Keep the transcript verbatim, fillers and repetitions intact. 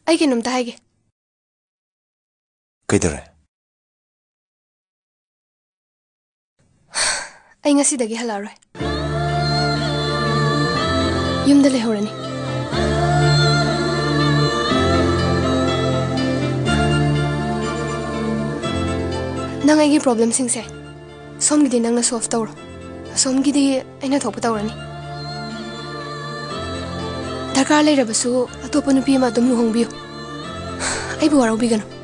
ꯑꯩ ꯀꯩꯅꯣꯝꯇ ꯍꯥꯏꯒꯦ꯫ ꯀꯩꯗꯧꯔꯦ? ꯑꯩ ꯉꯁꯤꯗꯒꯤ ꯍꯜꯂꯛꯑꯔꯣꯏ꯫ ꯌꯨꯝꯗ ꯂꯩꯍꯧꯔꯅꯤ꯫ ꯅꯪ ꯑꯩꯒꯤ problemꯁꯤꯡꯁꯦ ꯁꯣꯝꯒꯤꯗꯤ ꯅꯪꯅ solve ꯇꯧꯔꯣ, ꯑꯁꯣꯝꯒꯤꯗꯤ ꯑꯩꯅ ꯊꯣꯛꯄ ꯇꯧꯔꯅꯤ꯫ ꯗꯔꯀꯥꯔ ꯂꯩꯔꯕꯁꯨ ꯑꯇꯣꯞꯄ ꯅꯨꯄꯤ ꯑꯃ ꯑꯗꯨꯝ ꯂꯨꯍꯣꯡꯕꯤꯌꯨ꯫ ꯑꯩꯕꯨ ꯋꯥꯔꯧꯕꯤꯒꯅꯨ꯫